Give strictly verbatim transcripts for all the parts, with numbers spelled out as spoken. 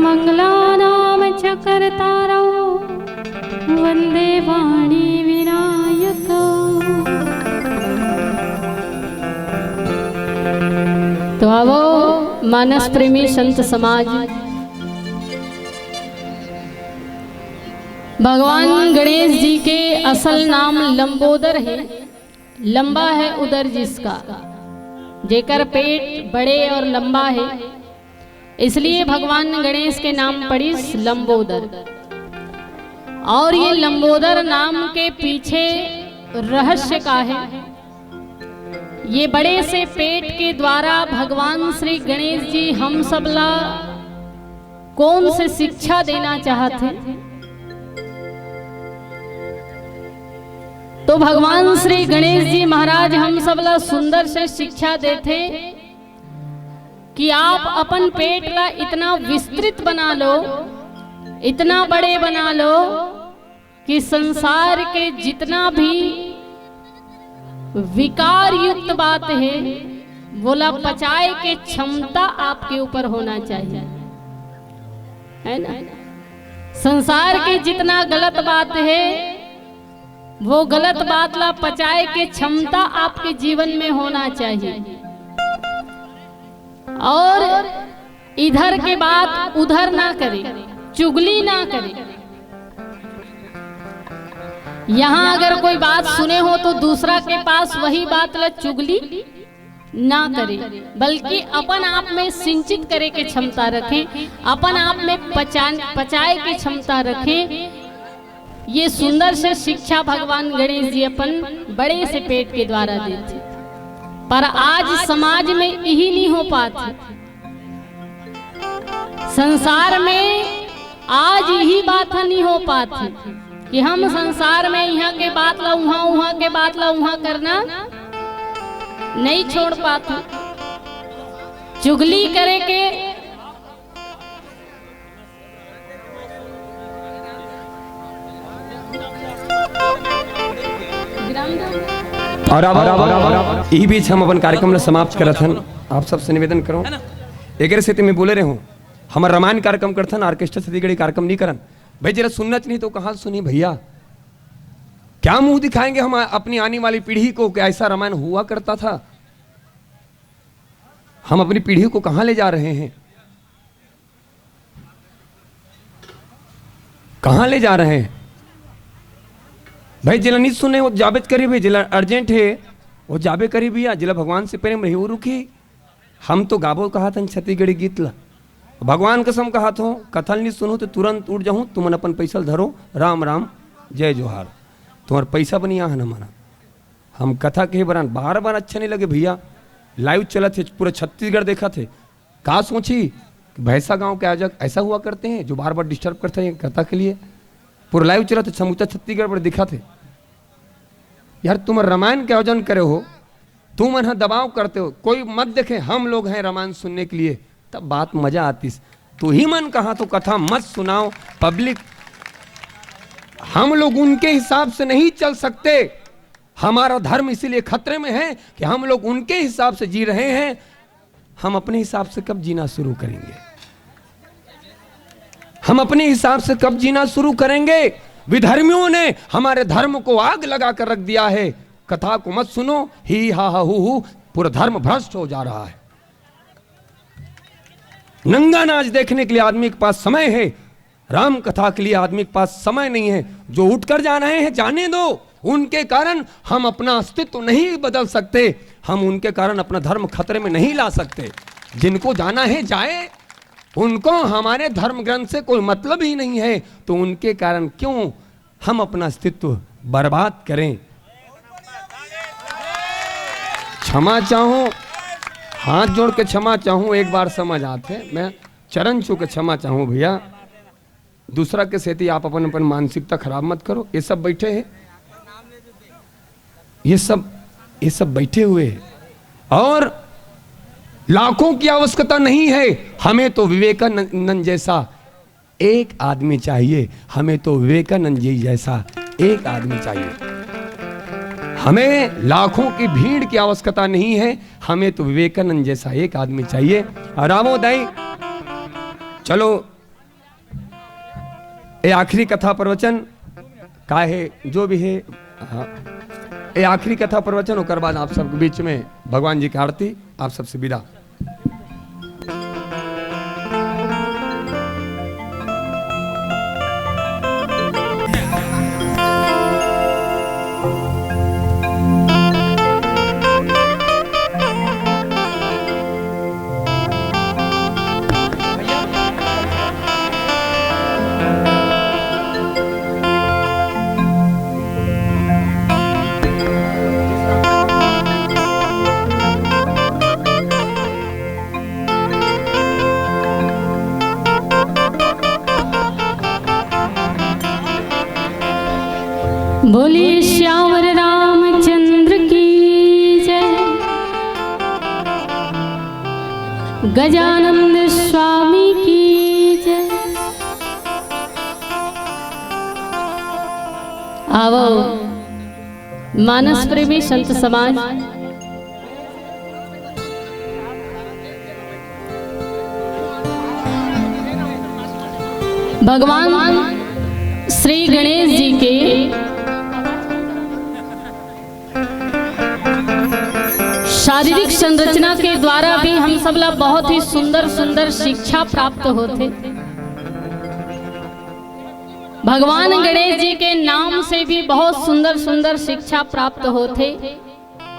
मंगलानां च कर्तारौ वन्दे वाणी विनायकौ। तो आवो मानस प्रेमी संत समाज, भगवान गणेश जी के असल नाम लंबोदर है, लंबा है उदर जिसका, जेकर पेट बड़े और लंबा है, इसलिए भगवान गणेश के नाम पड़िस लंबोदर। और ये लंबोदर नाम के पीछे रहस्य का है? ये बड़े से पेट के द्वारा भगवान श्री गणेश जी हम सबला कौन से शिक्षा देना चाहत हे? तो भगवान श्री गणेश जी महाराज हम सबला सुंदर से शिक्षा देथे कि आप अपन पेट ला इतना विस्तृत बना लो, इतना बड़े बना लो कि संसार के जितना भी विकार युक्त बात है, वोला पचाए के क्षमता आपके ऊपर होना चाहिए, है ना? संसार के जितना गलत बात है, वो गलत बात ला पचाए के क्षमता आपके जीवन में होना चाहिए। और इधर के बात उधर ना करे, चुगली ना करे। यहाँ अगर कोई बात सुने हो तो दूसरा के पास वही बात ला चुगली ना करे, बल्कि अपन आप में सिंचित करे के क्षमता रखें, अपन आप में पचान पचाए के क्षमता रखें। ये सुंदर से शिक्षा भगवान गणेश जी अपन बड़े से पेट के द्वारा देथे, पर आज समाज में यही नहीं हो पात हे। संसार में आज यही बात ह नहीं हो पात हे कि हम संसार में यहाँ के बात ला उहाँ, उहाँ के बात ला उहाँ करना नहीं छोड़ पात हे। चुगली करे के और अब, अब, अब, अब, अब, ई बीच हम अपन कार्यक्रम ला समाप्त करत हन। आप सबसे निवेदन करो, एकरे सेती मैं बोले रहे हूँ, हमर रामायण कार्यक्रम करथन, ऑर्केस्ट्रा छत्तीसगढ़ी कार्यक्रम नहीं करन। भाई, जरा सुनना चाहिए तो कहाँ सुनी भैया? क्या मुंह दिखाएंगे हम अपनी आने वाली पीढ़ी को कि ऐसा रामायण हुआ करता था? हम अपनी पीढ़ी को कहाँ ले जा रहे हैं? कहाँ ले जा रहे हैं? भाई, जेला नहीं सुने, वो जाबेच करी भाई, जेला अर्जेंट है, वो जाबे करी भैया, जेला भगवान से प्रेम रही, वो रुकी। हम तो गाबो कहाथन छत्तीसगढ़ी गीत ला, भगवान कसम कहाथो, कथा ल नहीं सुनो तो तुरंत उठ जाहूँ, तुमन अपन पैसा ल धरो, राम राम, जय जोहार। तुम्हार पैसा बनी यहाँ न माना। हम कथा कहे बरन बार बार अच्छा नहीं लगे भैया, लाइव चलत हे, पूरा छत्तीसगढ़ देखत हे, का सोची कि भैंसा गांव के आयोजक ऐसा हुआ करते हैं जो बार बार डिस्टर्ब करते हैं कथा के लिए। पूरा लाइव चलत हे, समूचा छत्तीसगढ़ पर दिखत हे। यार, तुम रामायण के आयोजन करे हो, तुम मन ह दबाव करते हो, कोई मत देखे, हम लोग हैं रामायण सुनने के लिए, तब बात मजा आतीस। तू ही मन कहा तो कथा मत सुनाओ पब्लिक। हम लोग उनके हिसाब से नहीं चल सकते। हमारा धर्म इसीलिए खतरे में है कि हम लोग उनके हिसाब से जी रहे हैं। हम अपने हिसाब से कब जीना शुरू करेंगे? हम अपने हिसाब से कब जीना शुरू करेंगे? विधर्मियों ने हमारे धर्म को आग लगा कर रख दिया है। कथा को मत सुनो, ही हा हा हू हू, पूरा धर्म भ्रष्ट हो जा रहा है। नंगा नाच देखने के लिए आदमी के पास समय है, राम कथा के लिए आदमी के पास समय नहीं है। जो उठकर जा रहे हैं, जाने दो। उनके कारण हम अपना अस्तित्व नहीं बदल सकते, हम उनके कारण अपना धर्म खतरे में नहीं ला सकते। जिनको जाना है, जाए, उनको हमारे धर्म ग्रंथ से कोई मतलब ही नहीं है, तो उनके कारण क्यों हम अपना अस्तित्व बर्बाद करें? क्षमा चाहूं, हाथ जोड़ के क्षमा चाहूं, एक बार समझ आते, मैं चरण छू के क्षमा चाहूं भैया। दूसरा के सेती आप अपन अपन मानसिकता खराब मत करो। ये सब बैठे हैं, ये सब, ये सब बैठे हुए हैं और लाखों की आवश्यकता नहीं है। हमें तो विवेकानंद जैसा एक आदमी चाहिए, हमें तो विवेकानंद जी जैसा एक आदमी चाहिए। हमें लाखों की भीड़ की आवश्यकता नहीं है, हमें तो विवेकानंद जैसा एक आदमी चाहिए। और रामो दाई, चलो, ये आखिरी कथा प्रवचन का हे, जो भी हे, हाँ, ये आखिरी कथा प्रवचन, ओकर बाद आप सबके बीच में भगवान जी के आरती, आप सबसे विदा। बोलिए सियावर रामचंद्र की जय, गजानंद स्वामी की जय। आवो मानस प्रेमी संत समाज, भगवान श्री गणेश जी के शारीरिक संरचना के द्वारा भी हम सबला बहुत ही सुंदर सुंदर शिक्षा प्राप्त होथे। भगवान गणेश जी के नाम से भी बहुत सुंदर सुंदर शिक्षा प्राप्त होथे।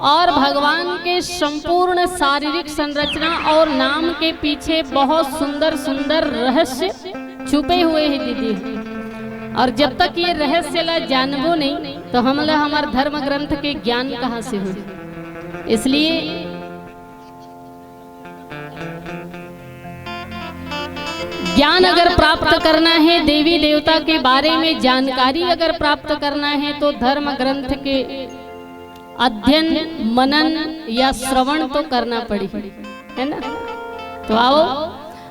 और भगवान के संपूर्ण शारीरिक संरचना और नाम के पीछे बहुत सुंदर सुंदर रहस्य छुपे हुए हैं दीदी। और जब तक ये रहस्य ला जानबो नहीं, तो हमला हमर धर्म ग्रंथ के ज्ञान कहाँ से हो? इसलिए ज्ञान अगर प्राप्त करना है, देवी देवता के बारे में जानकारी अगर प्राप्त करना है, तो धर्म ग्रंथ के अध्ययन, मनन या श्रवण तो करना पड़ी, है ना? तो आओ,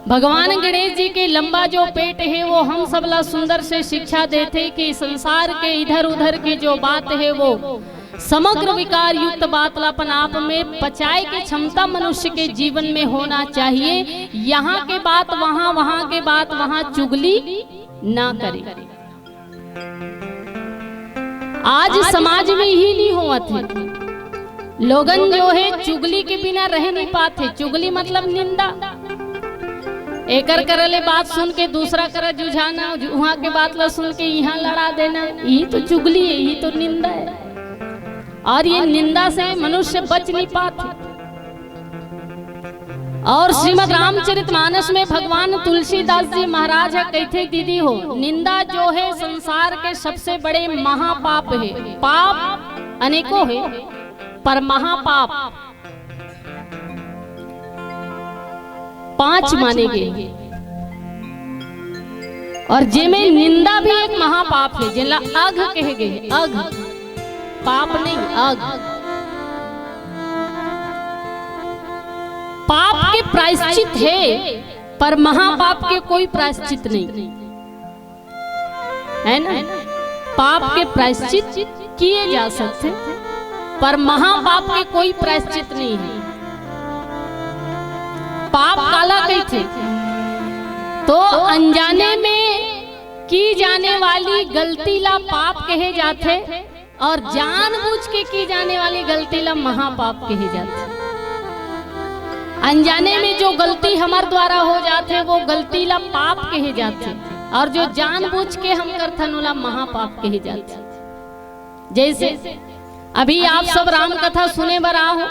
भगवान गणेश जी के लंबा जो पेट है, वो हम सबला सुंदर से शिक्षा देथे कि संसार के इधर उधर की जो बात है, वो समग्र विकार युक्त बात ला अपन आप में पचाए के क्षमता मनुष्य के जीवन में होना चाहिए। यहाँ के बात वहाँ, वहाँ के बात वहाँ, चुगली ना करे। आज समाज में ही नहीं होवत है। लोगन जो है चुगली के बिना रह नहीं पाते। चुगली मतलब निंदा। एकर करा ले बात सुन के दूसरा करा जुझाना, उहाँ के बात ला सुन के इहाँ लड़ा देना, यही तो चुगली है, यही तो निंदा है। और ये निंदा से मनुष्य बच नहीं पाते। और श्रीमद् रामचरितमानस में भगवान तुलसीदास जी महाराज ह कहिथे, दीदी हो, निंदा जो है संसार के सबसे बड़े महापाप है। पाप अनेकों है, पर महापाप पांच माने गए। और जेमे निंदा भी एक महापाप है, जेला अघ कहे गए, अघ, पाप नहीं, अघ। पाप के प्रायश्चित है, पर महापाप के कोई प्रायश्चित नहीं है ना। पाप के प्रायश्चित किए जा सकते, पर महापाप के कोई प्रायश्चित नहीं है। पाप काला कहिथे? तो अनजाने में की जाने वाली गलती ला पाप कहे जाथे। और जानबूझ के की जाने वाली गलती ला महापाप कहे जाथे। अनजाने में जो गलती हमर द्वारा हो जाथे, वो गलती ला पाप कहे जाथे। और जो जानबूझ के हम करथन, ओला महापाप कहे जाथे। जैसे अभी आप सब राम कथा सुने बर आहो,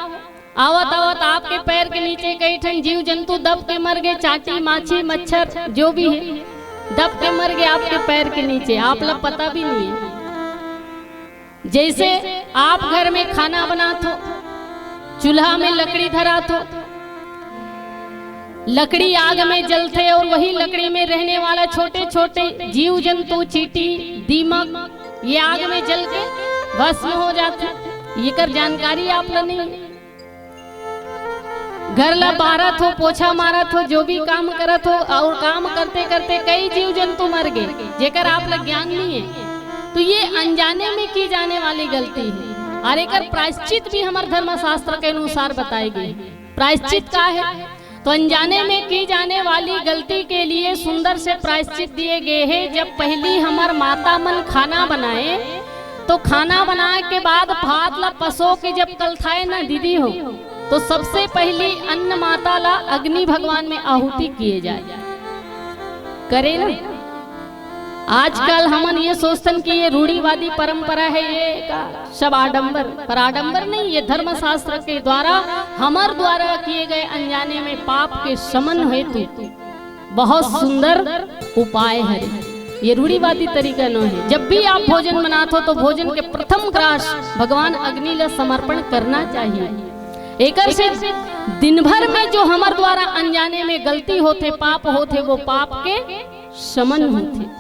आवत आवत आपके पैर के नीचे कई ठन जीव जंतु दब के मर गए, चांटी, माछी, मच्छर, जो भी है, दब के मर गए आपके पैर के नीचे, आप ला पता भी नहीं है। जैसे आप घर में खाना बनात हो, चूल्हा में लकड़ी धरात हो, लकड़ी आग में जलथे और वही लकड़ी में रहने वाला छोटे छोटे जीव जंतु, चींटी, दीमक, ये आग में जल के भस्म हो जाथे। एकर जानकारी आप ला नहीं है। घर ला बारत हो, पोछा मारत हो, जो भी काम करत हो, और काम करते करते कई जीव जंतु मर गए, जेकर आप ला ज्ञान नहीं है। तो ये अनजाने में की जाने वाली गलती है, और एकर प्रायश्चित भी हमर धर्मशास्त्र के अनुसार बताई गई। प्रायश्चित का है? तो अनजाने में की जाने वाली गलती के लिए सुंदर से प्रायश्चित दिए गए हैं। जब पहली हमर माता मन खाना बनाए, तो खाना बनाए के बाद भात ला पसो के जब कलथाए ना दीदी हो, तो सबसे पहली अन्न माता ला अग्नि भगवान में आहुति किए जाए, करे ना। आजकल हमन ये सोचथन कि ये रूढ़िवादी परंपरा है, ये का सब आडंबर, पर आडंबर नहीं, ये धर्मशास्त्र के द्वारा, हमर द्वारा किए गए अनजाने में पाप के शमन हेतु बहुत सुंदर उपाय है। ये रूढ़िवादी तरीका नो है। जब भी आप भोजन बनात हो, तो भोजन के प्रथम ग्रास भगवान अग्नि ला समर्पण करना चाहिए। एकर से दिन भर में जो हमर द्वारा अनजाने में गलती होथे, पाप होथे, वो पाप के शमन होथे।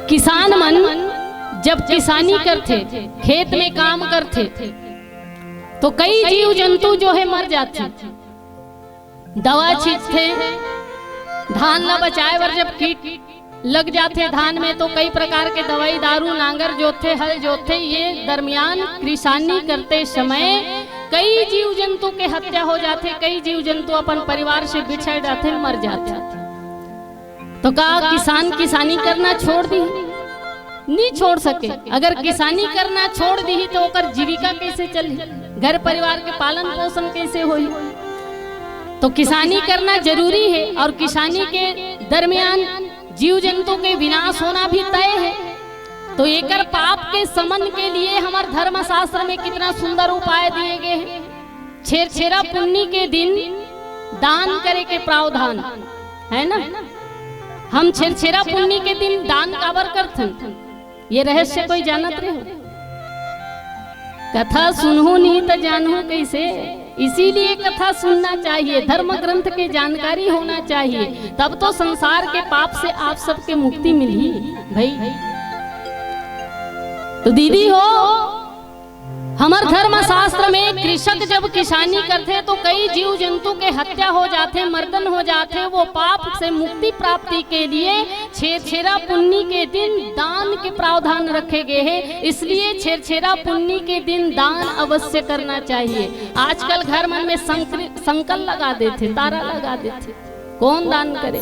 किसान मन जब किसानी करथे, खेत में काम करथे, तो कई जीव जंतु जो है मर जाथे। दवा छींचथे, धान ला बचाए बर जब कीट लग जाथे धान में, तो कई प्रकार के दवाई दारू, नांगर जोतथे, हल जोतथे। ये दरमियान किसानी करते समय कई जीव जंतु के हत्या हो जाथे, कई जीव जंतु अपन परिवार से बिछड़ जाथे, मर जाथे। तो का किसान किसानी करना छोड़ दी? नहीं छोड़ सके। अगर किसानी करना छोड़ दी तो ओकर जीविका कैसे चली, घर परिवार के पालन पोषण कैसे होई? तो किसानी करना जरूरी है और किसानी के दरमियान जीव जंतु के विनाश होना भी तय है। तो एकर पाप के शमन के लिए हमर धर्मशास्त्र में कितना सुंदर उपाय दिए गए हैं। छेरछेरा पुन्नी के दिन दान करे के प्रावधान है ना। हम छेरछेरा पुन्नी के दिन दान काबर करथन, ये रहस्य कोई जानत रहे? कथा सुनहु नहीं तो जानहु कैसे? इसीलिए कथा सुनना चाहिए, धर्म ग्रंथ के जानकारी होना चाहिए, तब तो संसार के पाप से आप सबके मुक्ति मिली भाई। तो दीदी हो, हमर धर्मशास्त्र में कृषक जब किसानी करथे तो कई जीव जंतु के हत्या हो जाथे, मर्दन हो जाथे। वो पाप से मुक्ति प्राप्ति के लिए छेरछेरा पुन्नी के दिन दान के प्रावधान रखे गए हैं। इसलिए छेरछेरा पुन्नी के दिन दान अवश्य करना चाहिए। आजकल घर मन में संकर-, संकल लगा देथे, तारा लगा देथे, कौन दान करे?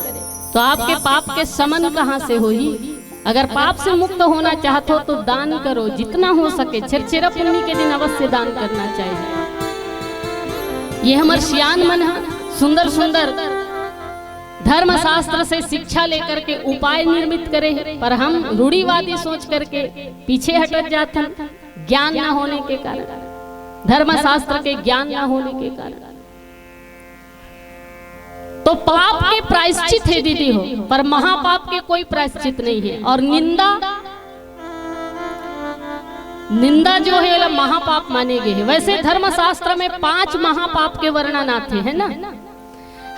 तो आपके पाप के शमन कहाँ से होही? अगर पाप से मुक्त होना चाहत हो तो दान करो, जितना हो सके छेरछेरा पुन्नी के दिन अवश्य दान करना चाहिए। ये हमर सियान मन ह सुंदर सुंदर धर्मशास्त्र से शिक्षा लेकर के उपाय निर्मित करे हैं, पर हम रूढ़िवादी सोच करके पीछे हटत जाथन, ज्ञान न होने के कारण, धर्मशास्त्र के ज्ञान न होने के कारण। तो पाप के प्रायश्चित है दीदी हो, पर महापाप के कोई प्रायश्चित नहीं है। और निंदा, निंदा जो है, ओला महापाप माने गए है। वैसे धर्मशास्त्र में पांच महापाप के वर्णन आथे, है ना?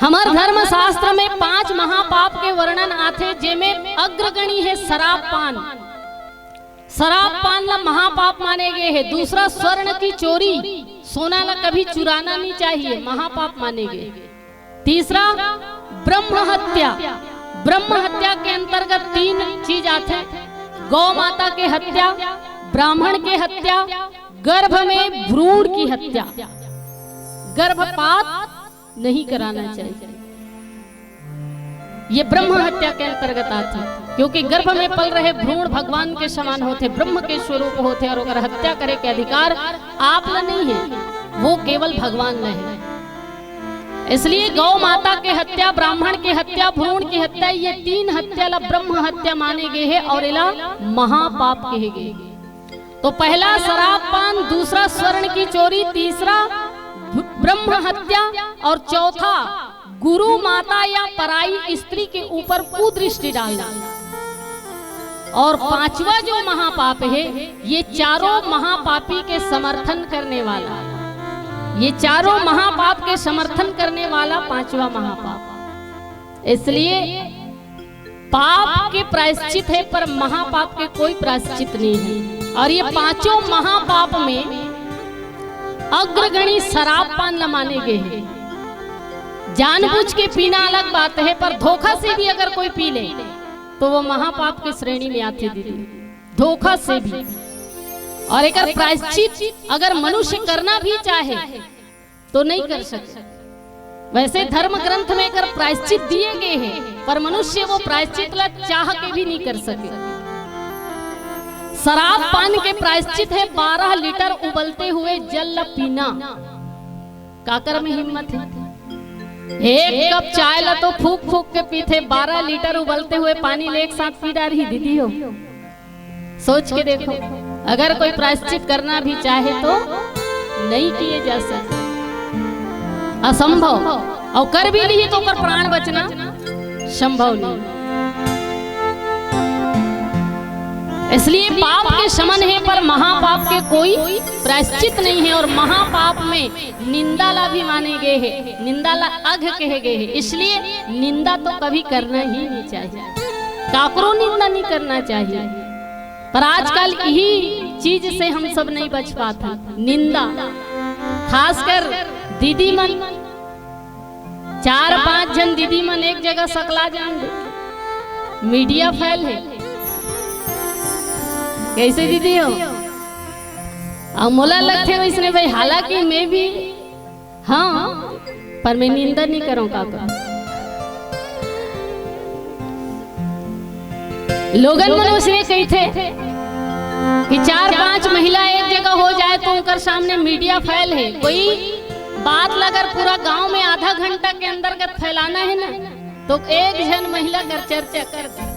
हमर धर्मशास्त्र में पांच महापाप के वर्णन आथे, जेमे अग्रगणी है शराब पान। शराब पान ला महापाप माने गए है। दूसरा, स्वर्ण की चोरी, सोना ला कभी चुराना नहीं चाहिए, महापाप माने गए। तीसरा, ब्रह्म हत्या। ब्रह्म हत्या के अंतर्गत तीन चीज आथे: गौ माता के हत्या, ब्राह्मण के हत्या, गर्भ में भ्रूण की हत्या। गर्भपात नहीं कराना चाहिए। ये ब्रह्म हत्या के अंतर्गत आथे, क्योंकि गर्भ में पल रहे भ्रूण भगवान के समान होथे, ब्रह्म के स्वरूप होथे, और ओकर हत्या करे के अधिकार आप ला नहीं है, वो केवल भगवान ला है। इसलिए गौ माता के हत्या, ब्राह्मण के हत्या, भ्रूण की हत्या, ये तीन हत्या ला ब्रह्म हत्या माने गए है और एला महापाप कहे गए। तो पहला शराब पान, दूसरा स्वर्ण की चोरी, तीसरा ब-, ब्रह्म हत्या और चौथा गुरु माता या पराई स्त्री के ऊपर कुदृष्टि डालना। और पांचवा जो महापाप है, ये चारों महापापी के समर्थन करने वाला, ये चारों महापाप के समर्थन करने वाला पांचवा महापाप। इसलिए पाप के प्रायश्चित है, पर महापाप के कोई प्रायश्चित नहीं है। और ये पांचों महापाप में अग्रगणी शराब पान ला माने गए हैं। जानबूझ के पीना अलग बात है, पर धोखा से भी अगर कोई पी ले, तो वो महापाप के श्रेणी में आथे दीदी, धोखा से भी। और एकर प्रायश्चित अगर मनुष्य करना भी चाहे, तो नहीं कर सके। वैसे धर्म ग्रंथ में एकर प्रायश्चित दिए गए हैं, पर मनुष्य वो प्रायश्चित ला चाह के भी नहीं कर सके। शराब पान के प्रायश्चित है बारह लीटर उबलते हुए जल ला पीना। काकर में हिम्मत है? एक कप चाय ला तो फूक फूक के पीथे, बारह लीटर उबलते हुए पानी ले एक साथ पी डारही दीदी हो। सोच के देखो, अगर कोई प्रायश्चित करना भी चाहे तो नहीं किए जा सकते, असंभव। और कर भी लिही तो ओकर प्राण बचना संभव नहीं। इसलिए पाप के शमन है, पर महापाप के कोई प्रायश्चित नहीं है। और महापाप में निंदा ला भी माने गए है, निंदा ला अघ कहे गए है, इसलिए निंदा तो कभी करना ही नहीं चाहिए, काकरो निंदा नहीं करना चाहिए। पर आजकल यही चीज से हम सब नहीं बच पाते, निंदा। खासकर दीदी मन, चार पांच झन दीदी मन एक जगह सकला जान दे, मीडिया फैल है। कैसे दीदी हो? अब मोला लगथे वैसने भाई, हालांकि मैं भी, हाँ, पर मैं निंदा नहीं करूँ काका। लोगन मन उसने कहिथे कि चार पांच महिला एक जगह हो जाए तो उनकर सामने मीडिया फैल है। कोई बात ला अगर पूरा गांव में आधा घंटा के अंतर्गत फैलाना है ना, तो एक झन महिला कर चर्चा कर दे,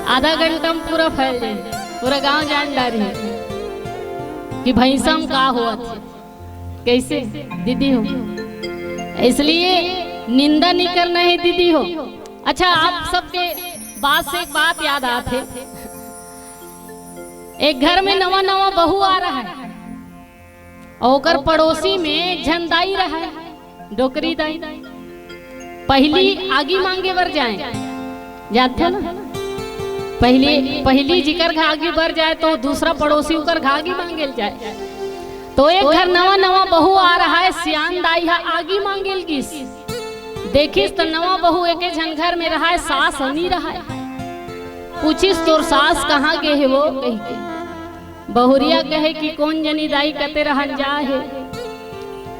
आधा घंटा में पूरा फैल जाए, पूरा गांव जान डारी कि भैंसा में का हुआ था। कैसे दीदी हो? इसलिए निंदा नहीं करना है दीदी हो। अच्छा, आप सबके बात से एक बात याद आत है। एक घर में नवा नवा बहू आ रहा है और ओकर पड़ोसी में एक झन दाई रहा है, डोकरी दाई। पहली आगी मांगे बर जाए, जानते हो ना? पहले, पहली जिकर घागी बर जाए तो दूसरा पड़ोसी उकर घागी मांगेल जाए। तो एक घर नवा नवा बहू आ रहा है, सियान दाई हा आगी मांगेल गिस। देखिस तो नवा बहू एके झन घर में रहा है, सास हनी रहा है। पूछिस, "तोर सास कहाँ गे हे वो?" कही के। बहुरिया कहे कि, "कोन जनी दाई कते रहन जा हे।"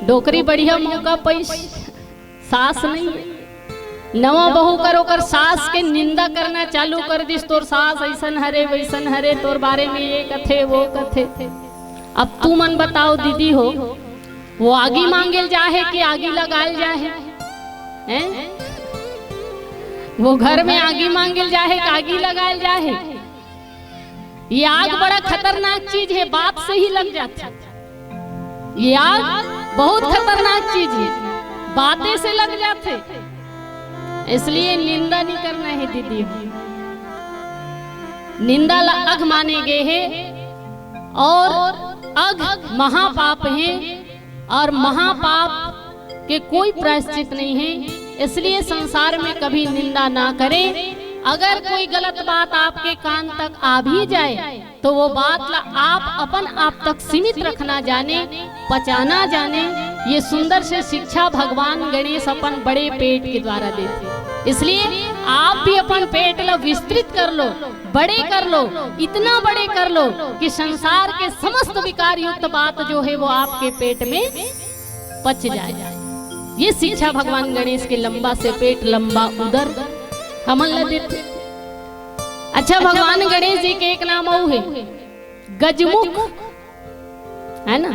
डोकरी बढ़िया मौका पैस, सास नहीं है। नवा बहू कर ओकर सास के निंदा करना चालू कर दिस, "तोर सास ऐसन हरे, वैसन हरे, तोर बारे में ये कथे, वो कथे।" अब तू मन बताओ दीदी हो, वो आगी मांगेल जा हे कि आगी लगाल जा हे? हैं? वो घर में आगी मांगेल जा हे कि आगी लगाल जा हे? ये आग बड़ा खतरनाक चीज है, बात से ही लग जाथे। ये आग बहुत खतरनाक चीज है, बातें से लग जाथे। इसलिए निंदा नहीं करना है दीदी हो। निंदा ला अघ माने गए है और अघ महापाप है और महापाप के कोई प्रायश्चित नहीं है। इसलिए संसार में कभी निंदा ना करें। अगर कोई गलत बात आपके कान तक आ भी जाए तो वो बात ला आप अपन आप तक सीमित रखना जाने, पचाना जाने। ये सुंदर से शिक्षा भगवान गणेश अपन बड़े पेट के द्वारा देथे। इसलिए आप भी अपन पेट ला विस्तृत कर लो, बड़े कर लो, इतना बड़े कर लो कि संसार के समस्त विकार युक्त बात जो है वो आपके पेट में पच जाए। ये शिक्षा भगवान गणेश के, लंबा से पेट लंबा उदर हमन ला देथे। अच्छा, भगवान गणेश जी के एक नाम अउ है, गजमुख, है ना?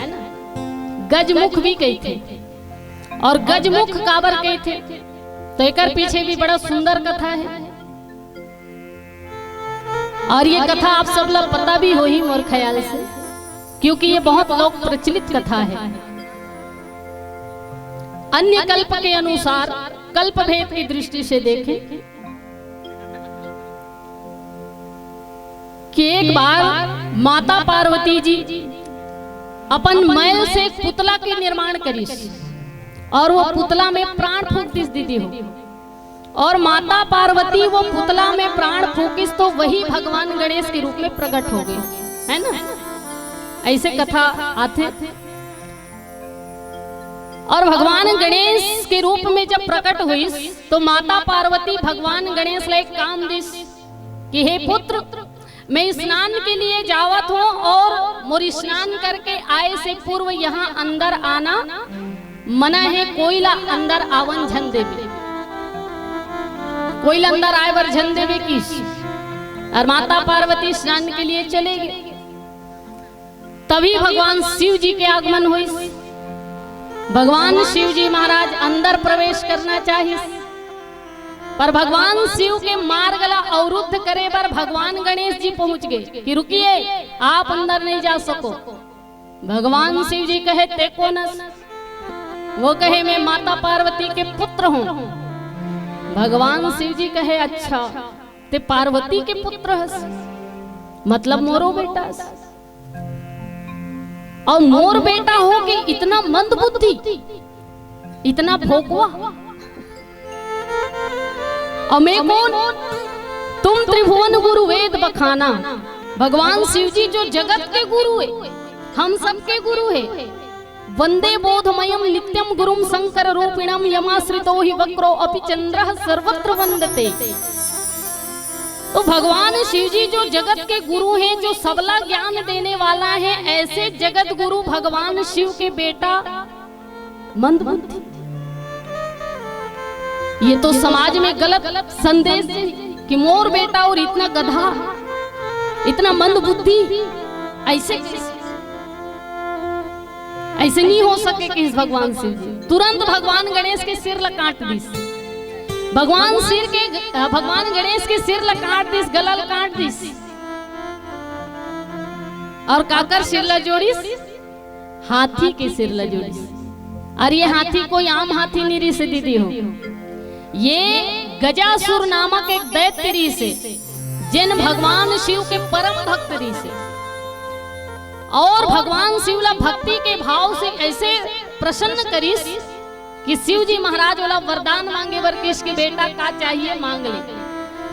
गजमुख भी कहिथे। और गजमुख काबर कहिथे, तो एकर पीछे भी बड़ा सुंदर कथा है। और ये कथा आप सब ला पता भी होही मोर ख्याल से, क्योंकि ये बहुत लोक प्रचलित कथा है। अन्य कल्प के अनुसार, कल्प भेद की दृष्टि से देखें, कि एक बार माता पार्वती जी अपन मैल से एक पुतला के निर्माण करिस और वो पुतला में प्राण फूंक दिस दीदी हो। और माता पार्वती वो पुतला में प्राण फूंकिस तो वही भगवान गणेश के रूप में प्रकट हो गए, है ना? ऐसे कथा आथे। और भगवान गणेश के रूप में जब प्रकट हुई तो माता पार्वती भगवान गणेश ला एक काम दिस कि हे पुत्र, मैं स्नान के लिए जावत हों और मोर स्नान करके आए से पूर्व यहाँ अंदर आना मना हे, कोई ला अंदर आवन झन देबे, कोई ला अंदर आए बर झन देबे किस। और माता पार्वती स्नान के लिए चले गे। तभी भगवान शिव जी के आगमन होइस। भगवान शिव जी महाराज अंदर प्रवेश करना चाहिस, पर भगवान शिव के मार्ग ला अवरुद्ध करे बर भगवान गणेश जी पहुंच गए कि रुकिए, आप अंदर नहीं जा सको। भगवान शिव जी कहे, "ते कोन अस?" वो कहे, "मैं माता पार्वती के पुत्र हूँ।" भगवान शिव जी कहे, "अच्छा, ते पार्वती के पुत्र हस, मतलब मोरो बेटा हस, और मोर बेटा हो के इतना मंदबुद्धि, इतना भोकवा, और मैं कोन? तुम त्रिभुवन गुरु वेद बखाना।" भगवान शिव जी जो जगत के गुरु है, हम सबके गुरु है। "वंदे बोधमयम नित्यम गुरुम शंकर रूपिणम, यमाश्रितो ही वक्रो अपि चंद्रः सर्वत्र वंदते।" तो भगवान शिव जी जो जगत के गुरु हैं, जो सबला ज्ञान देने वाला है, ऐसे जगत गुरु भगवान शिव के बेटा मंदबुद्धि। ये तो समाज में गलत संदेश है कि मोर बेटा और इतना गधा, इतना मंदबुद्धि, ऐसे कैसे? ऐसे नहीं हो सके कि इस भगवान शिव जी तुरंत भगवान गणेश के सिर ला काट दिस। भगवान सिर के, भगवान गणेश के सिर ला काट दिस, गला ला काट दिस। और काकर सिर ला जोड़िस? हाथी के सिर ला जोड़िस। और ये हाथी कोई आम हाथी नहीं रिहिसे दीदी हो, ये गजासुर नामक एक दैत्य रिहिसे, जेन भगवान शिव के परम भक्त रिहिसे। और भगवान शिव ला भक्ति के भाव से ऐसे प्रसन्न करिस कि शिव जी महाराज ओला वरदान मांगे बर किस कि बेटा का चाहिए मांग ले।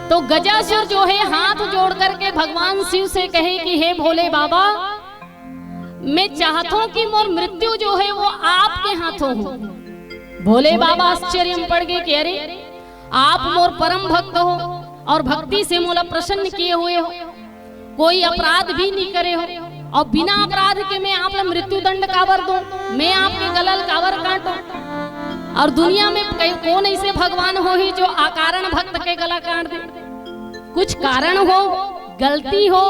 तो गजासुर जो है हाथ जोड़ करके भगवान शिव से कहे कि हे भोले बाबा, मैं चाहत हूँ कि मोर मृत्यु जो है वो आपके हाथों हो। भोले बाबा आश्चर्य में पड़ गए कि अरे, आप मोर परम भक्त हो और भक्ति से मोला प्रसन्न किए हुए हो, कोई अपराध भी नहीं करे हो, और बिना अपराध के मैं आप ला मृत्यु दंड काबर दूं, मैं आपके गला ल काबर काटूं? और दुनिया में कई, कौन ऐसे भगवान होही जो अकारण भक्त के गला काट दे? कुछ कारण हो, गलती हो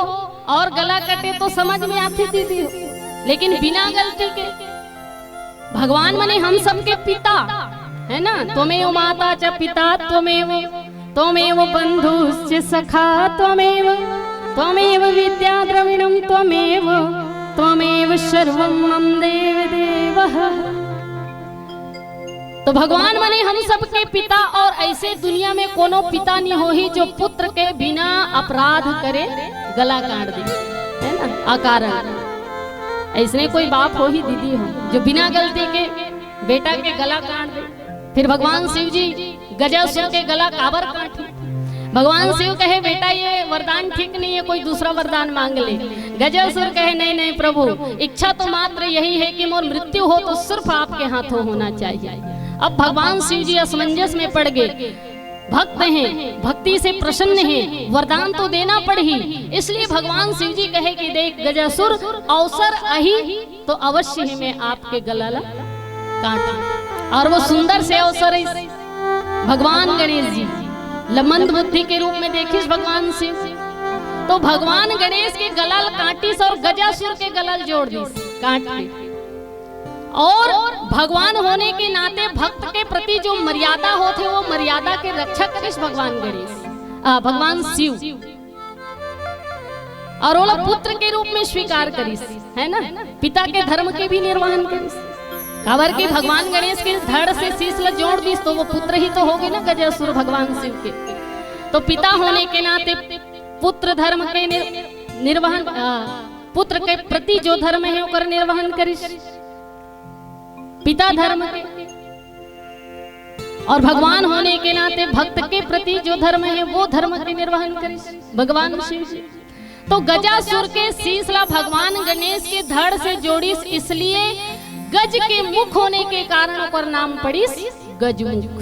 और गला कटे तो समझ में आथे दीदी हो, लेकिन बिना गलती के भगवान मने हम सबके पिता, है ना? त्वमेव माता च पिता त्वमेव, त्वमेव बंधुश्च सखा त्वमेव, त्वमेव विद्या द्रविणम त्वमेव, त्वमेव सर्वम मम देव देवः। तो भगवान मने हम सबके पिता, और ऐसे दुनिया में कोनो पिता नहीं होही जो पुत्र के बिना अपराध करे गला काट दे, है ना, अकारण। ऐसने कोई बाप होही दीदी हो जो बिना गलती के बेटा के गला काट दे? फिर भगवान शिव जी गजासुर के गला काबर काटी? भगवान शिव कहे, बेटा, ये वरदान ठीक नहीं है, कोई दूसरा वरदान मांग ले। गजासुर कहे, नहीं, नहीं प्रभु, इच्छा तो मात्र यही है कि मोर मृत्यु हो तो सिर्फ आपके हाथों होना चाहिए। अब भगवान शिव जी असमंजस में पड़ गए। भक्त हैं, भक्ति से प्रसन्न हैं, वरदान तो देना पड़ही। इसलिए भगवान शिव जी कहे कि देख गजासुर, अवसर आही तो अवश्य ही मैं आपके गला ला काटूं। और वो सुंदर से अवसर है, भगवान गणेश जी ल मंद बुद्धि के रूप में देखिस भगवान शिव। तो भगवान गणेश के गला ल काटिस और गजासुर के गला ल जोड़ दिस, काट के। और भगवान होने के नाते भक्त के प्रति जो मर्यादा होथे, वो मर्यादा के रक्षा करिस भगवान गणेश, आ, भगवान शिव। और ओला पुत्र के रूप में स्वीकार करिस, है ना? पिता के धर्म के भी निर्वहन करिस। काबर के भगवान गणेश के धड़ से शीश ला जोड़ दिस, तो वो पुत्र ही तो होगे ना गजासुर भगवान शिव के। तो पिता होने के नाते पुत्र धर्म के निर-, निर्वहन, आ, पुत्र के प्रति जो धर्म है, ओकर निर्वहन करिस, पिता धर्म के। और भगवान होने के नाते भक्त के प्रति जो धर्म है, वो धर्म के निर्वहन करिस भगवान शिव जी। तो गजासुर के शीश ला भगवान गणेश के धड़ से जोड़िस, इसलिए गज के मुख होने के कारण ओकर नाम पड़िस गजमुख।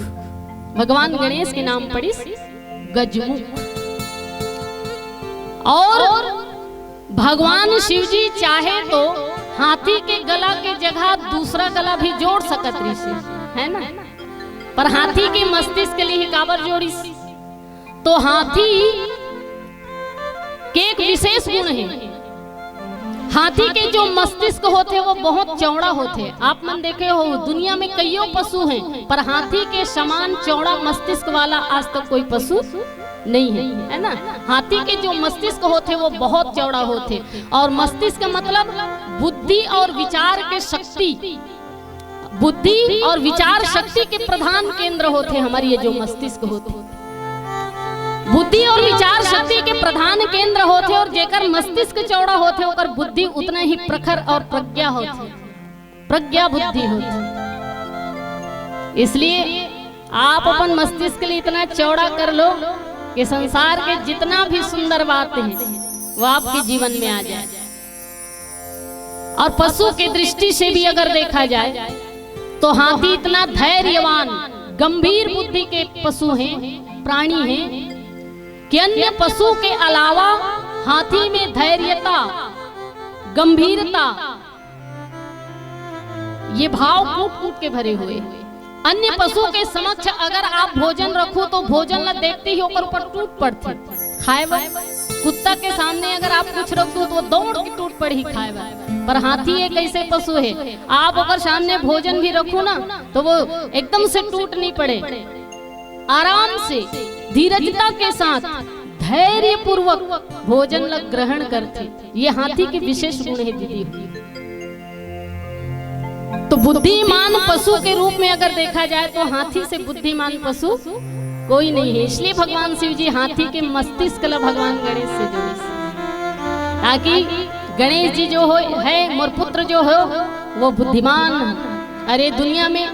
भगवान गणेश के नाम पड़िस गजमुख। और भगवान शिव जी चाहे तो हाथी के गला के जगह दूसरा गला भी जोड़ सकत रहिसे, है ना? पर हाथी के मस्तिष्क ला ही काबर जोड़िस? तो हाथी के एक विशेष गुण हे। हाथी के जो मस्तिष्क होथे वो बहुत चौड़ा होथे। आप मन देखे हो, दुनिया में कइयो पशु हे, पर हाथी के समान चौड़ा मस्तिष्क वाला आज तक कोई पशु नहीं हे, है ना? हाथी के जो मस्तिष्क होथे वो बहुत चौड़ा होथे। और मस्तिष्क मतलब बुद्धि और विचार के शक्ति, बुद्धि और विचार शक्ति के प्रधान केंद्र होथे हमर ये जो मस्तिष्क होथे, बुद्धि और विचार शक्ति के प्रधान केंद्र होथे। और जेकर मस्तिष्क चौड़ा होथे ओकर बुद्धि उतना ही प्रखर और प्रज्ञा होथे, प्रज्ञा बुद्धि होथे। इसलिए आप अपन मस्तिष्क ला इतना चौड़ा कर लो कि संसार के जितना भी सुंदर बात हे वो आपके जीवन में आ जाए। और पशु की दृष्टि से भी अगर देखा जाए तो हाथी इतना धैर्यवान, गंभीर बुद्धि के पशु हे, प्राणी हे, कि अन्य पशु के अलावा हाथी में धैर्यता, गंभीरता, ये भाव कूट कूट के भरे हुए। अन्य पशु के समक्ष अगर आप भोजन रखो तो भोजन ला देखते ही ओकर ऊपर टूट पड़थे खाए बर। कुत्ता के सामने अगर आप कुछ रख दो तो वो दौड़ के टूट पड़ही खाए बर। पर हाथी एक ऐसे पशु हे, आप ओकर सामने भोजन भी रखो ना तो वो एकदम से टूट नहीं पड़े, आराम से, धीरजता के साथ, धैर्यपूर्वक भोजन ला ग्रहण करथे। ये हाथी के विशेष गुण हे दीदी। तो बुद्धिमान पशु के रूप में अगर देखा जाए तो हाथी से बुद्धिमान पशु कोई नहीं हे। इसलिए भगवान शिव जी हाथी के मस्तिष्क ला भगवान गणेश से जोड़िस, ताकि गणेश जी जो हो हे, मोर पुत्र जो हो, वो बुद्धिमान हे। अरे दुनिया में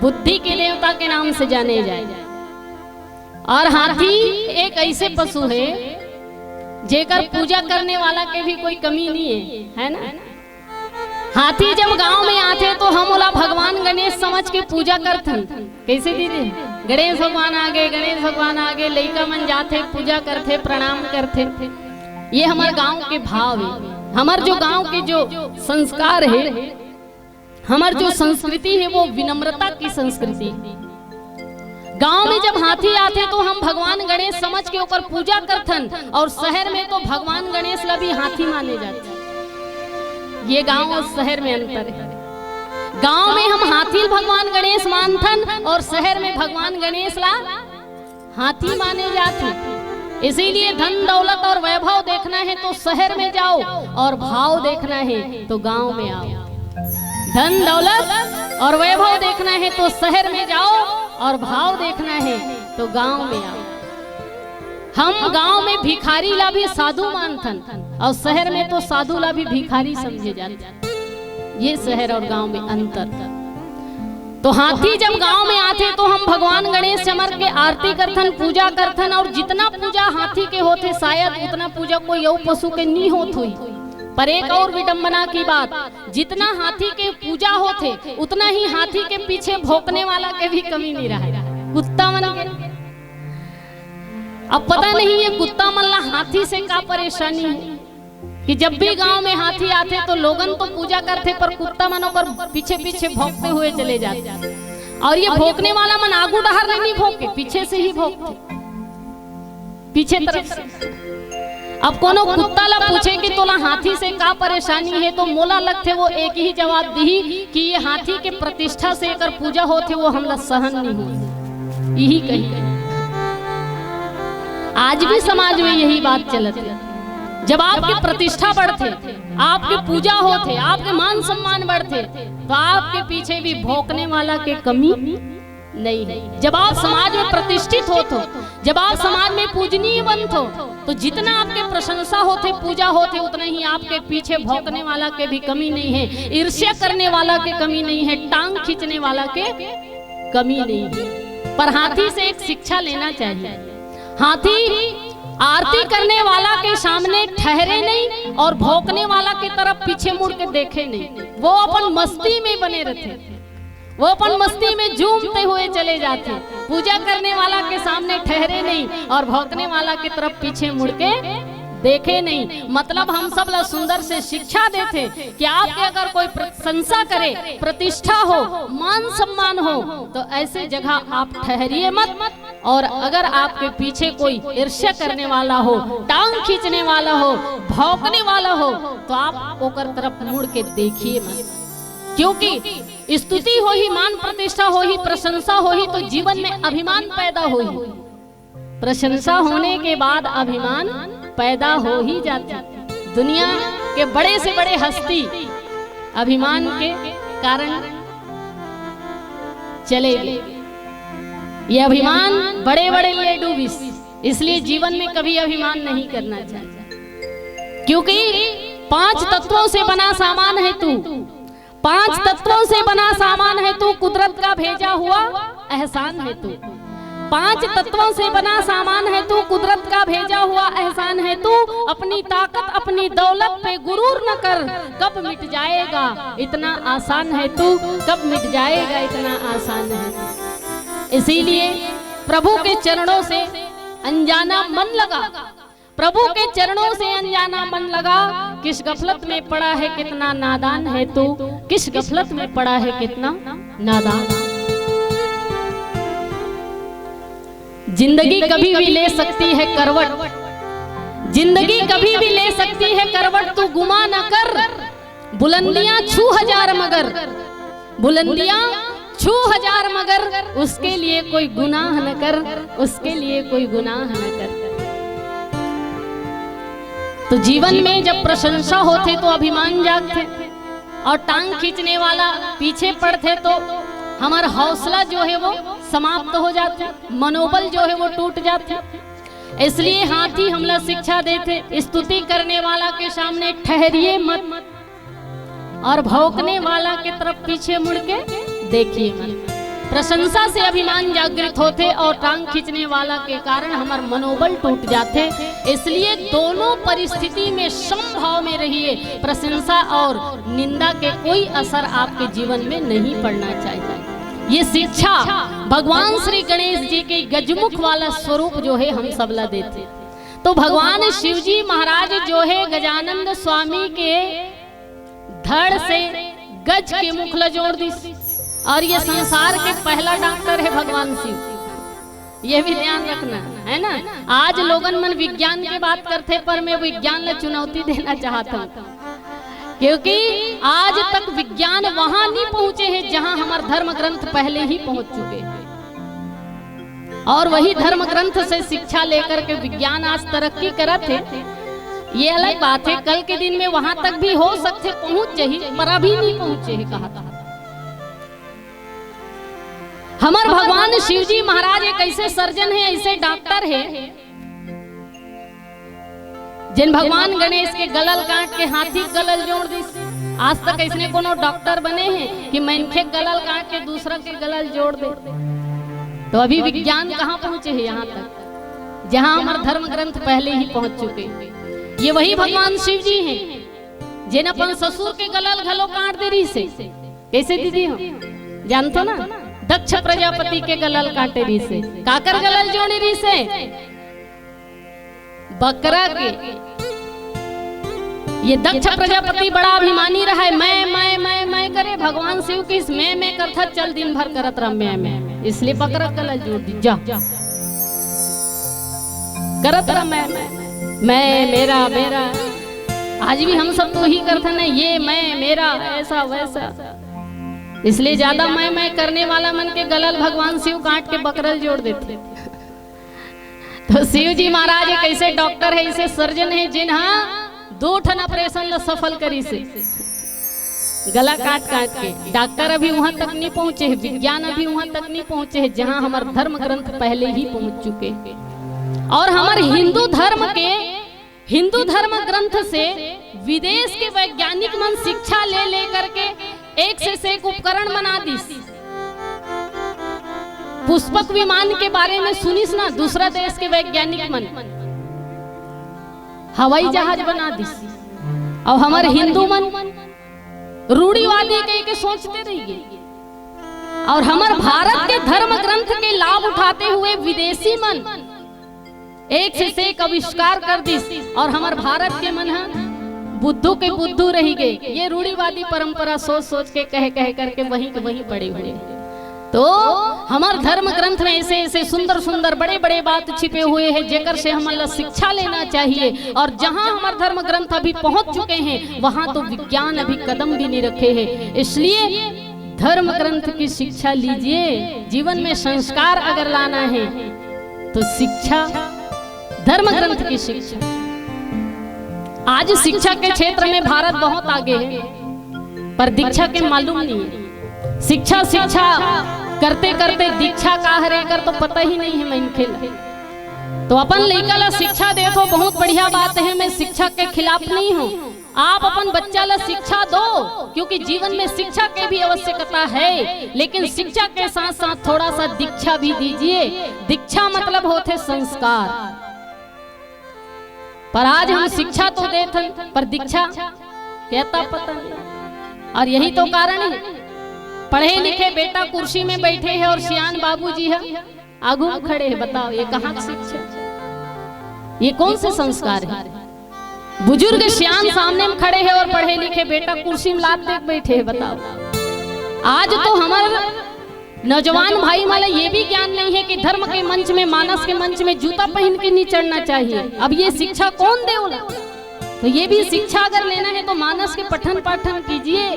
बुद्धि के देवता के नाम से जाने जाए। और हाथी एक ऐसे पशु हे जेकर पूजा करने वाला के भी कोई कमी नहीं हे, है ना? हाथी जब गांव में आथे तो हम ओला भगवान गणेश समझ के पूजा करथन। कैसे दीदी? गणेश भगवान आ गे, गणेश भगवान आ गे, लइका मन जाथे, पूजा करथे, प्रणाम करथे। ये हमर गांव के भाव हे, हमर जो गांव के जो संस्कार हे, हमर जो संस्कृति हे वो विनम्रता की संस्कृति हे। गांव में जब हाथी आथे तो हम भगवान गणेश समझ के ओकर पूजा करथन, और शहर में तो भगवान गणेश ला भी हाथी माने जाथे। ये गांव और शहर में अंतर हे। गांव में हम हाथी भगवान गणेश मानथन और शहर में भगवान गणेश ला हाथी माने जाथे। इसीलिए धन दौलत और वैभव देखना है तो शहर में जाओ, और भाव देखना है तो गांव में आओ। धन दौलत और वैभव देखना है तो शहर में जाओ, और भाव देखना है तो गांव में आओ। हम गांव में भिखारी ला भी साधु मानथन और शहर में तो साधु ला भी भिखारी समझे जाथे। ये शहर और गांव में अंतर। तो हाथी जब गांव में आथे तो हम भगवान गणेश समर के आरती करथन, पूजा करथन, और जितना पूजा हाथी के होथे शायद उतना पूजा कोई और पशु के नहीं होत हुई। पर एक और विडंबना की बात, जितना हाथी के पूजा होथे उतना ही हाथी के पीछे भौंकने वाला के भी कमी नहीं रहे। कुत्ता मन के, अब पता नहीं ये कुत्ता मन ला हाथी से का परेशानी है कि जब भी गांव में हाथी आथे तो लोगन तो पूजा करथे पर कुत्ता मन ओकर पीछे पीछे भौंकते हुए चले जाथे। और ये भौंकने वाला मन आगू डहर ले नहीं भौंके, पीछे से ही भौंकथे, पीछे तरफ से। अब कोनो कुत्ता ला पूछे कि तोला हाथी से का परेशानी है, तो मोला लगथे वो एक ही जवाब दिही कि ये हाथी के प्रतिष्ठा से एकर पूजा होथे, वो हमला सहन नहीं होय, यही कही। आज भी समाज में यही बात चलत हे। जब आपके प्रतिष्ठा बढ़थे, आपके पूजा होथे, आपके मान सम्मान बढ़थे, तो आपके पीछे भी भौंकने वाला के कमी नहीं है। जब आप समाज में प्रतिष्ठित होत हो, जब आप समाज में पूजनीय बनत हो, तो जितना आपके प्रशंसा होथे, पूजा होथे, उतना ही आपके पीछे भौंकने वाला के भी कमी नहीं है, ईर्ष्या करने वाला के कमी नहीं है, टांग खींचने वाला के कमी नहीं है। पर हाथी से एक शिक्षा लेना चाहिए। हाथी आरती करने वाला के सामने ठहरे नहीं और भौंकने वाला के तरफ पीछे मुड़ के देखे नहीं, वो अपन मस्ती में बने रहते, वो अपन मस्ती में झूमते हुए चले जाते। पूजा करने वाला के सामने ठहरे नहीं और भौंकने वाला की तरफ पीछे मुड़ के देखे नहीं। मतलब हम सब ला सुंदर से शिक्षा देथे कि आपके अगर कोई प्रशंसा करे, प्रतिष्ठा हो, मान सम्मान हो, तो ऐसे जगह आप ठहरिए मत। और अगर आपके पीछे कोई ईर्ष्या करने वाला हो, टांग खींचने वाला हो, भौंकने वाला हो, तो आप ओकर तरफ मुड़ के देखिए मत, क्योंकि स्तुति होही, मान प्रतिष्ठा होही, प्रशंसा होही, तो जीवन में अभिमान पैदा होही। प्रशंसा होने के बाद अभिमान पैदा हो ही जाथे। दुनिया के बड़े से बड़े हस्ती अभिमान के कारण चले गए। ये अभिमान बड़े बड़े ले डूबिस, इसलिए जीवन में कभी अभिमान नहीं करना चाहिए, क्योंकि पांच तत्वों से बना सामान है तू। पांच तत्वों से बना सामान है तू, कुदरत का भेजा हुआ एहसान है तू। पांच तत्वों से बना सामान है तू, कुदरत का भेजा हुआ एहसान है तू। अपनी ताकत, अपनी दौलत पे गुरूर न कर, कब मिट जाएगा इतना आसान है तू, कब मिट जाएगा इतना आसान है तू। इसीलिए प्रभु के चरणों से अनजाना मन लगा, प्रभु के चरणों से अनजाना मन लगा। किस गफलत में पड़ा है कितना नादान है तू, किस गफलत में पड़ा है कितना नादान। जिंदगी कभी भी ले सकती है करवट, जिंदगी कभी भी ले सकती है करवट, तू गुमा न कर। बुलंदियां छू हजार मगर, बुलंदियां छू हजार मगर, उसके लिए कोई गुनाह न कर, उसके लिए कोई गुनाह न कर। तो जीवन में जब प्रशंसा होथे तो अभिमान जागथे, और टांग खींचने वाला पीछे पड़थे तो हमारा हौसला जो है वो समाप्त हो जाथे, मनोबल जो है वो टूट जाथे। इसलिए हाथी हमला शिक्षा देथे, स्तुति करने वाला के सामने ठहरिए मत, और भौंकने वाला के तरफ पीछे मुड़ के देखिए मत। प्रशंसा से अभिमान जागृत होथे और टांग खींचने वाला के कारण हमार मनोबल टूट जाथे। इसलिए दोनों परिस्थिति में समभाव में रहिए। प्रशंसा और निंदा के कोई असर आपके जीवन में नहीं पड़ना चाहिए। ये शिक्षा भगवान श्री गणेश जी के गजमुख वाला स्वरूप जो है हम सबला देथे। तो भगवान शिव जी महाराज जो है गजानंद स्वामी के धड़ से गज के मुख ला जोड़ दिस। और ये संसार के पहला डॉक्टर है भगवान शिव, ये भी ध्यान रखना है ना। आज लोगन मन विज्ञान के बात करथे, पर मैं विज्ञान ला चुनौती देना चाहत हूँ, क्योंकि आज तक विज्ञान वहां नहीं पहुंचे है जहां हमार धर्म ग्रंथ पहले ही पहुंच चुके हैं। और वही धर्म ग्रंथ से शिक्षा लेकर के विज्ञान आज तरक्की करत है, ये अलग बात है। कल के दिन में वहां तक भी हो सकथे पहुंच जाही, पर अभी नहीं पहुंचे है कहा था। हमर भगवान शिव जी महाराज एक ऐसे सर्जन है, ऐसे डॉक्टर है, जिन भगवान गणेश के गलल काट के हाथी गलल जोड़ दिस। आज तक ऐसने कोनो डॉक्टर बने हैं कि मनखे गलल काट के दूसरा के गलल जोड़ दे। तो अभी विज्ञान कहाँ पहुंचे है? यहाँ तक, जहाँ हमार धर्म ग्रंथ पहले ही पहुंच चुके। ये वही भगवान शिव जी हैं, जिन अपन ससुर के गलल घलो काट दे रहिसे। कैसे दीदी हो, जानथो ना? दक्ष प्रजापति के गलल काटे रहिसे। काकर गलल जोड़े रहिसे? बकरा के। ये दक्ष प्रजापति बड़ा अभिमानी रहा है, मैं, मैं, मैं, मैं करे। भगवान शिव किस मैं, मैं करथा, चल दिन भर करत रह मैं, मैं। इसलिए बकरा गलल जोड़ दी, जा। करत रह मैं, मैं, मैं, मेरा, मेरा। आज भी हम सब तो ही करथन ना, ये मैं, मेरा, ऐसा, वैसा। इसलिए ज्यादा मैं, मैं करने वाला मन के गलल भगवान शिव काट के बकरल जोड़ देथे। तो शिव जी महाराज एक ऐसे डॉक्टर है, ऐसे सर्जन है, जिन्हा दो ठन ऑपरेशन ला सफल करिसे। गला काट काट के। डॉक्टर अभी वहां तक नहीं पहुंचे है, विज्ञान अभी वहां तक नहीं पहुंचे है, जहां हमार धर्म ग्रंथ पहले ही पहुंच चुके हैं। और हमार हिंदू धर्म के, हिंदू धर्म ग्रंथ से विदेश के वैज्ञानिक मन शिक्षा ले लेकर के एक से, से एक उपकरण बना दिस। पुष्पक विमान के बारे में सुनिस ना, दूसरा देश के वैज्ञानिक मन हवाई जहाज बना दिस। और हमार हिंदू मन रूढ़िवादी कह के सोचते रह गए। और हमार भारत के धर्म ग्रंथ के लाभ उठाते हुए विदेशी मन एक से, से एक आविष्कार कर दिस और हमर भारत के मन ह बुद्धू के बुद्धू रहि गे। ये रूढ़िवादी परंपरा सोच सोच के, कह कह करके वहीं के वहीं पड़े हुए। तो हमर धर्म ग्रंथ में ऐसे ऐसे सुंदर सुंदर बड़े बड़े बात छिपे हुए हैं, जेकर से हमन ला शिक्षा लेना चाहिए। और जहां हमर धर्म ग्रंथ अभी पहुंच चुके हैं, वहां तो विज्ञान अभी कदम भी नहीं रखे हैं। इसलिए धर्म ग्रंथ की शिक्षा लीजिए। जीवन में संस्कार अगर लाना है तो शिक्षा, धर्म ग्रंथ की शिक्षा। आज शिक्षा के क्षेत्र में भारत बहुत आगे है, पर दीक्षा के मालूम नहीं है। शिक्षा, शिक्षा करते करते दीक्षा का हरे, एकर तो पता ही नहीं है मनखे ला। तो अपन लइका ला शिक्षा देत हो, बहुत बढ़िया बात है, मैं शिक्षा के खिलाफ नहीं हूँ। आप अपन बच्चा ला शिक्षा दो, क्योंकि जीवन में शिक्षा के भी आवश्यकता है, लेकिन शिक्षा के साथ साथ थोड़ा सा दीक्षा भी दीजिए। दीक्षा मतलब होथे संस्कार। पर आज हम शिक्षा तो देत हन, पर दीक्षा के अता पता नहीं। और यही तो कारण है, पढ़े लिखे बेटा कुर्सी में बैठे हैं और सियान बाबूजी है आगू में खड़े हैं। बताओ, ये कहाँ की शिक्षा? ये कौन से संस्कार है? बुजुर्ग सियान सामने में खड़े हैं और पढ़े लिखे बेटा कुर्सी में लात देके बैठे हैं। बताओ, आज तो हमर नौजवान भाई मन ला ये भी ज्ञान नहीं है कि धर्म के मंच में, मानस के मंच में जूता पहन के नहीं चढ़ना चाहिए। अब ये शिक्षा कौन दे ओला? तो ये भी शिक्षा अगर लेना है तो मानस के पठन पाठन कीजिए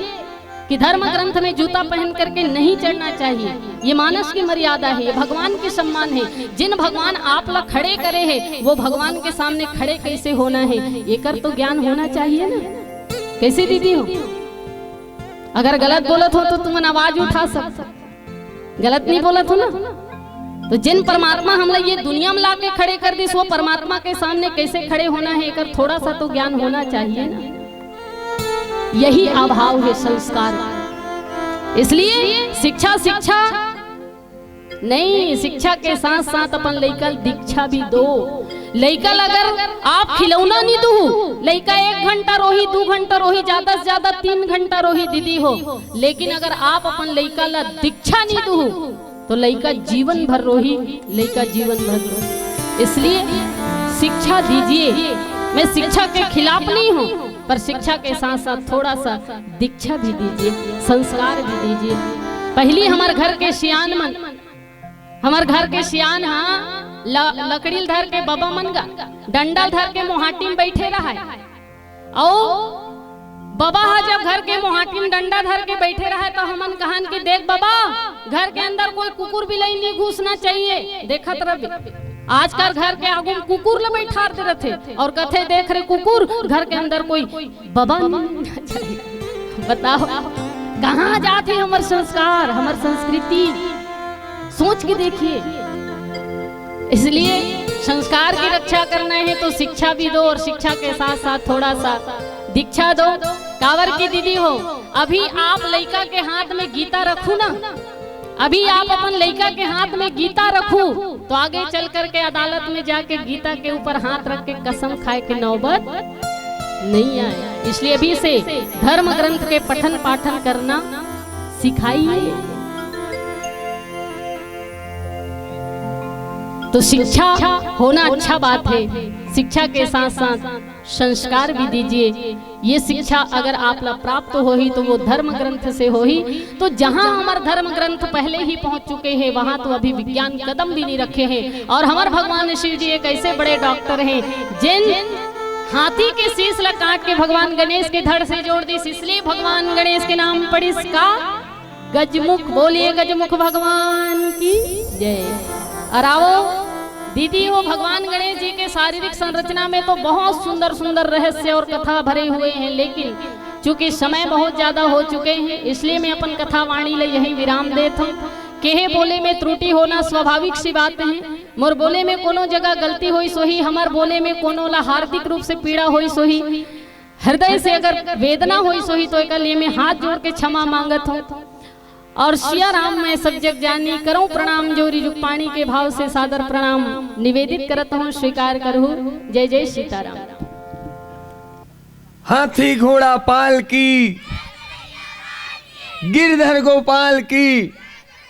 कि धर्म ग्रंथ में जूता पहन करके नहीं चढ़ना चाहिए। ये मानस की मर्यादा है, ये भगवान के सम्मान है। जिन भगवान आप ला खड़े करे है, वो भगवान के सामने खड़े कैसे होना है, एकर तो ज्ञान होना चाहिए ना। कैसे दीदी हो, अगर गलत बोलत हो तो तुमन आवाज उठा सकत, गलत नहीं बोलत हो ना। तो जिन परमात्मा हमला ये दुनिया में लाके खड़े कर दिस, वो परमात्मा के सामने कैसे खड़े होना है, एकर थोड़ा सा तो ज्ञान होना चाहिए ना। यही अभाव है संस्कार। इसलिए शिक्षा, शिक्षा नहीं, शिक्षा के साथ साथ अपन लइका ल दीक्षा भी दो। लइका ल अगर आप खिलौना नहीं दू, लइका एक घंटा रोही, दू घंटा रोही, ज्यादा से ज्यादा तीन घंटा रोही दीदी हो, लेकिन अगर आप अपन लइका ल दीक्षा नहीं दू तो लइका जीवन भर रोही, लइका जीवन भर रोही। इसलिए शिक्षा दीजिए। मैं शिक्षा के खिलाफ नहीं हूँ, पर शिक्षा के साथ साथ थोड़ा सा दीक्षा भी दीजिए, संस्कार भी दीजिए। पहली हमर घर के सियान मन, हमर घर के सियान हा ल-, लकड़ी ल धर के बबा मन गा, डंडा ल धर के मोहाटी में बैठे रहे। अउ बबा हा जब घर के मोहाटी में डंडा धर के बैठे रहे तो हमन कहन कि देख बबा, घर के अंदर कोई कुकुर बिलाई नहीं घुसना चाहिए। देखत रह, आजकल घर के आगू में कुकुर ल बैठार दे रथे और कथे, देख रे कुकुर, घर के अंदर कोई बबा नहीं घुसना चाहिए। बताओ, कहाँ जाथे हमर संस्कार, हमर संस्कृति? सोच के देखिए। इसलिए संस्कार की रक्षा करना है तो शिक्षा भी दो और शिक्षा के साथ साथ थोड़ा सा दीक्षा दो। काबर की दीदी हो, अभी आप लइका के हाथ में गीता रखू ना, अभी आप अपन लइका के हाथ में गीता रखू तो आगे चल करके अदालत में जाके गीता के ऊपर हाथ रख के कसम खाए के नौबत नहीं आए। इसलिए अभी से धर्म ग्रंथ के पठन पाठन करना सिखाइए। तो शिक्षा होना अच्छा बात है, शिक्षा के साथ साथ संस्कार भी दीजिए। ये शिक्षा अगर आप ला प्राप्त होही तो वो धर्म ग्रंथ से होही। तो जहाँ हमर धर्म ग्रंथ पहले ही पहुँच चुके हैं, वहाँ तो अभी विज्ञान कदम भी नहीं रखे हैं। और हमर भगवान शिव जी एक ऐसे बड़े डॉक्टर हैं जिन हाथी के शीश ला काट के भगवान गणेश के धड़ से जोड़ दिस, इसलिए भगवान गणेश के नाम पड़िस का गजमुख। बोलिए गजमुख भगवान की जय। और आओ दीदी हो, भगवान गणेश जी के शारीरिक संरचना में तो बहुत सुंदर सुंदर रहस्य और कथा भरे हुए हैं, लेकिन चूंकि समय बहुत ज्यादा हो चुके हैं, इसलिए मैं अपन कथा वाणी ले यहीं विराम देत हूँ। केहे बोले में त्रुटि होना स्वाभाविक सी बात है। मोर बोले में कोनो जगह गलती होइस होही, हमर बोले में कोनो ला हार्दिक रूप से पीड़ा होइस होही, हृदय से अगर वेदना होइस होही, तो एकर लिए मैं हाथ जोड़ के क्षमा मांगत हूँ। और सिया राम मैं सब जग जानी, करूं प्रणाम जोरी जुग पाणी के भाव से सादर प्रणाम निवेदित करत हूँ, स्वीकार करहु। जय जय सीताराम। हाथी घोड़ा पाल की, गिरधर गोपाल की।